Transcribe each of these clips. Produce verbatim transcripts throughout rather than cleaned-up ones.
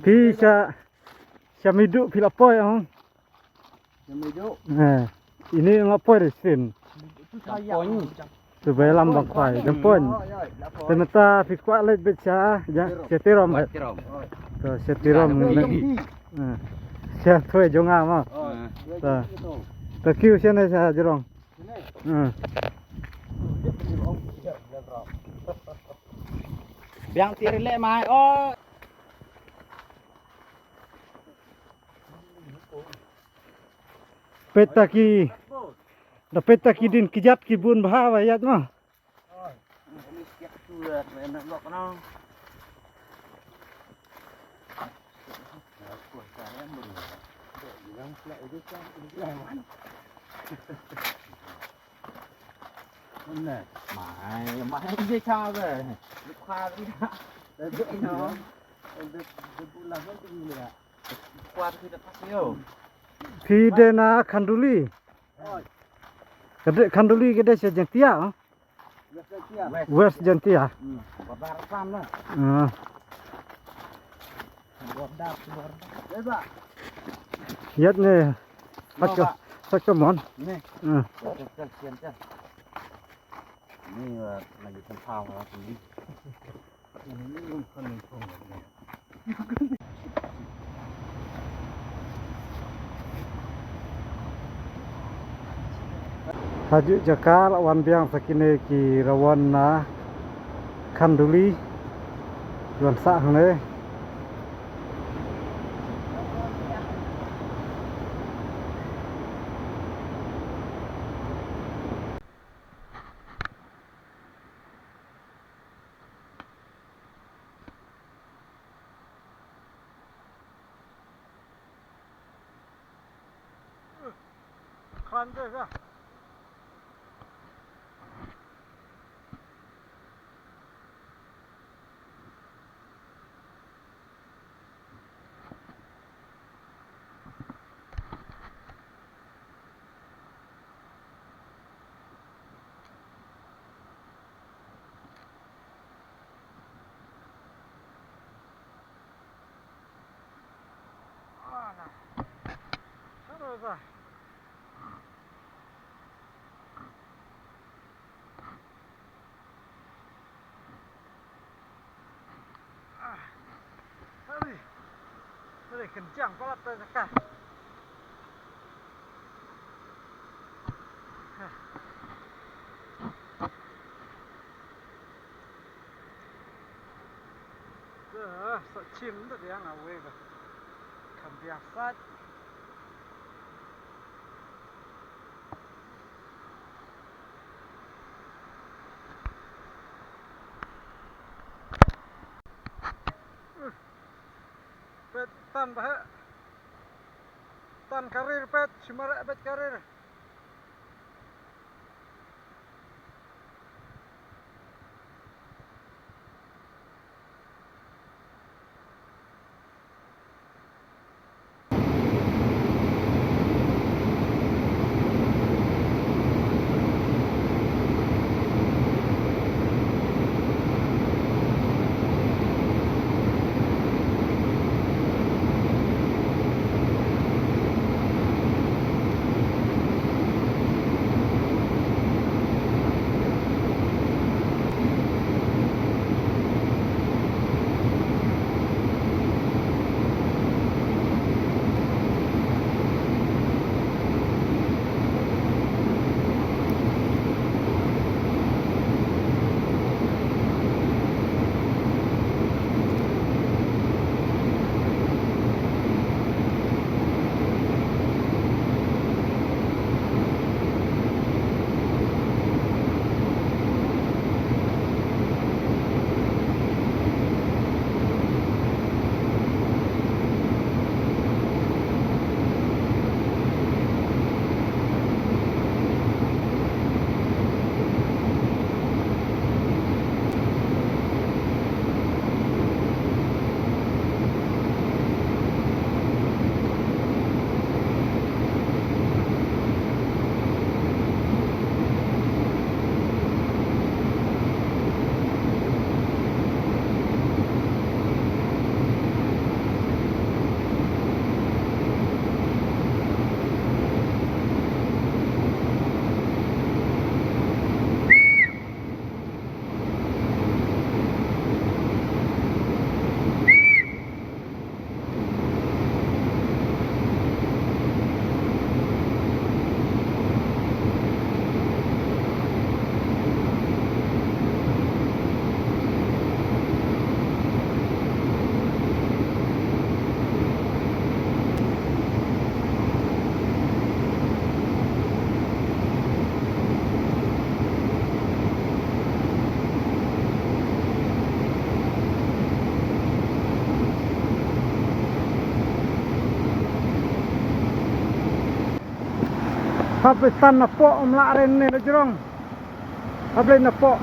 Phi sha, sha miduh phi la poi ong. Eh, ini nga poi re sin. Tu bai lam bang khwai jam pon. Te mynta phi kwah leit beit sha, ja, sha Tirom beit. To sha Tirom. Eh. Sha thwe jong nga ma. To. To kiu sha ne sha jrong. Eh. Biang ti re le mai. Oh. Peit ta ki, da peit ta ki din ki jat ki bun bha ba ïaid ma. Mai, mai, dia cha be. Lupa dia. Dia, dia, dia, dia pulang kan tu dia. Phi dei na Khanduli. Ka dei Khanduli ka dei sha Jaintia, oh? West Jaintia. Hmm. Border Assam na. Ah. Border, border. Ïat ne. Sakto, sakto mon. Ni. Ah. Ni, uh, lagi sempal lah sini. Hajuh jaka la wan biang sa kine ki rawan na Khanduli. Wan sah hangne. Khan te ka. Ah, sorry. Sorry, kencang pala tu cakap. Dah, sa chim dah dia nak wei dah. Kan biasa. Peit tan bah. Tan karir peit, shimara peit karir. Hap tan na poh, um lah ren ne la jrong. Hap leit na poh.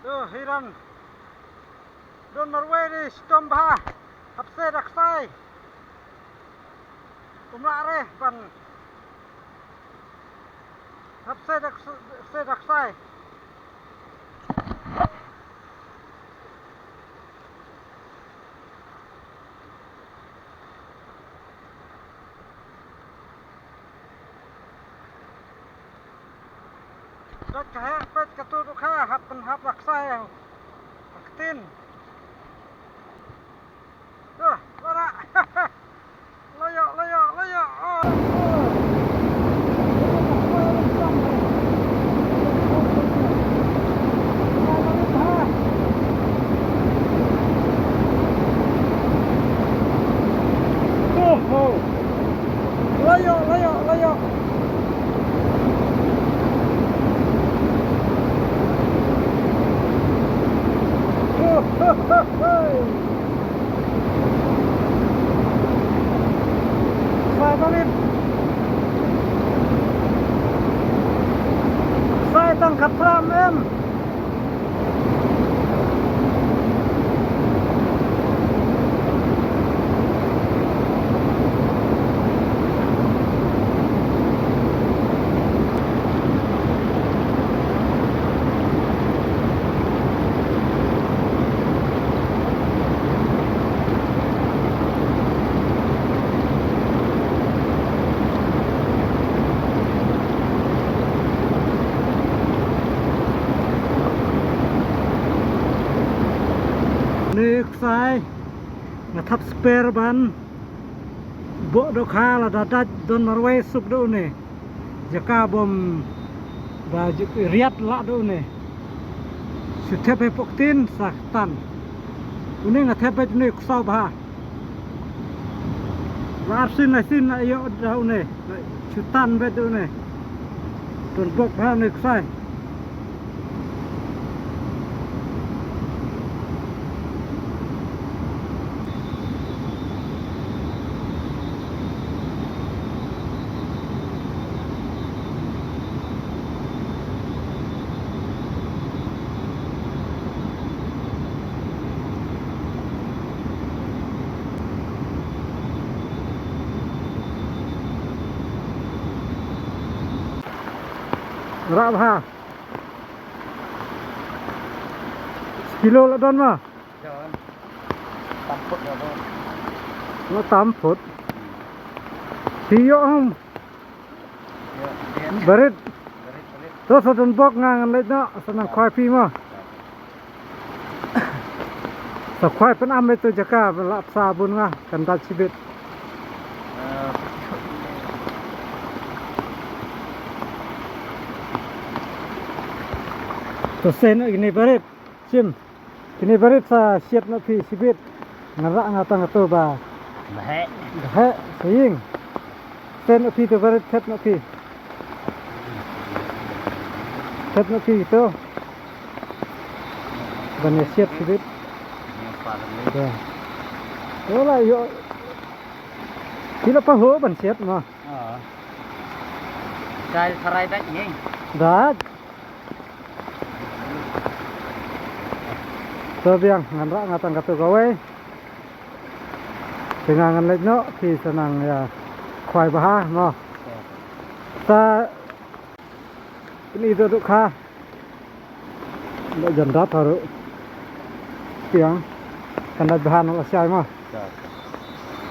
To, Hiran. Don marwei ri shitom bha. Hap se da ksai. Um lah re ban. Hap se da ks-, se da ksai. Dot ka heh peit ka tu tu kha hap pynhap da ksai. Ka ktien. Tuh, lada. Layo, layo, layo. Oh. Oh, oh. Layo, layo, layo. Tang ka pram em. Next time nga thap spare ban bok dohkha lada dait don marwei suk da une. Jaka bym da riat lah da une. Shu thep hapoh ktien sa tan. Une nga thep beit une ksaw bha. La ar sien lai sien la ïoh da une. La shu tan beit da une. Don bok bha une ksai. Rah bha. Kilo la don ma? Don. Tam phut la don. La tam phut. Phi ïoh hum. Ïoh, ïoh. Barit. Barit, barit. To sa don bok nga ngan leit noh, sa nang khwai phi ma. Sa khwai pynam ïa tu jaka, la psa bun nga, kan dait shibit. To shen kine barit, shim. Kine barit sa shet noh phi shibit. Ngan rah nga tang katu ba. Baheh. Baheh, sa ïing. Shen noh phi tu barit, shet noh phi. Shet noh phi tu. Ban ïa shet shibit. Ïa, pa. Wala ïoh. Phi la pa ho ban shet ma. Ah. Dai tharai dai ngi. Dai. To biang ngan rah nga tang katu kawei. Te nga ngan leit noh, phi sa nang ïa khwai bha mo. Sa pyn-i dohkha. Ba jan dap haru. Biang kan dait bha noh lashai mo.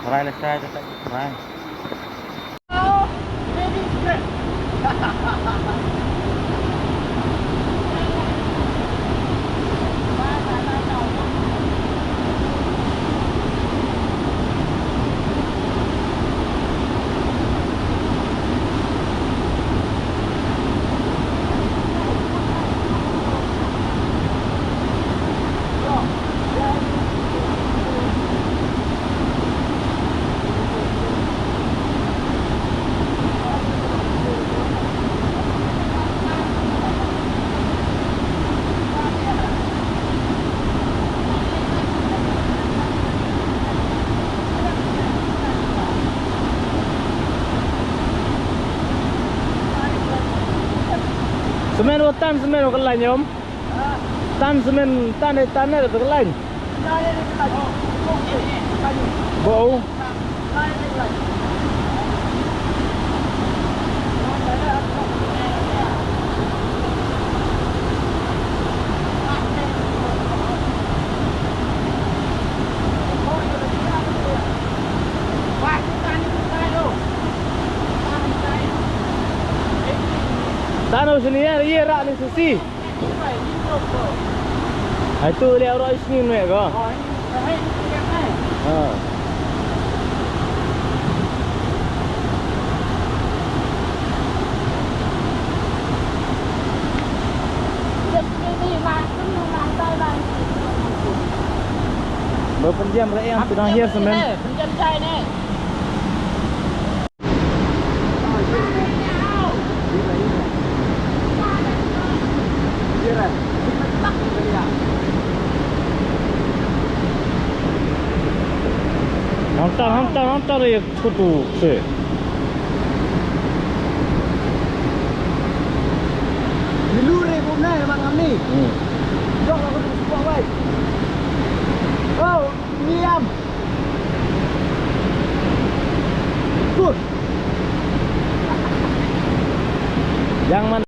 Rai lashai, rai. Semen, oh, tan semen, oh, ka lain, Om. Tan semen, tan, eh, tan, eh, ka lain. Bau. Tano sini ya, iya rak ni sisi. Hai tu lihat orang sini ni ko. Ha. Ba pynjam re em tu dang hiar semen. Hantar, hantar, hantar ya kutu se. Nai man ngam ni. Hmm. Jok aku tu sebuah wai. Oh, niam. Good. Yang man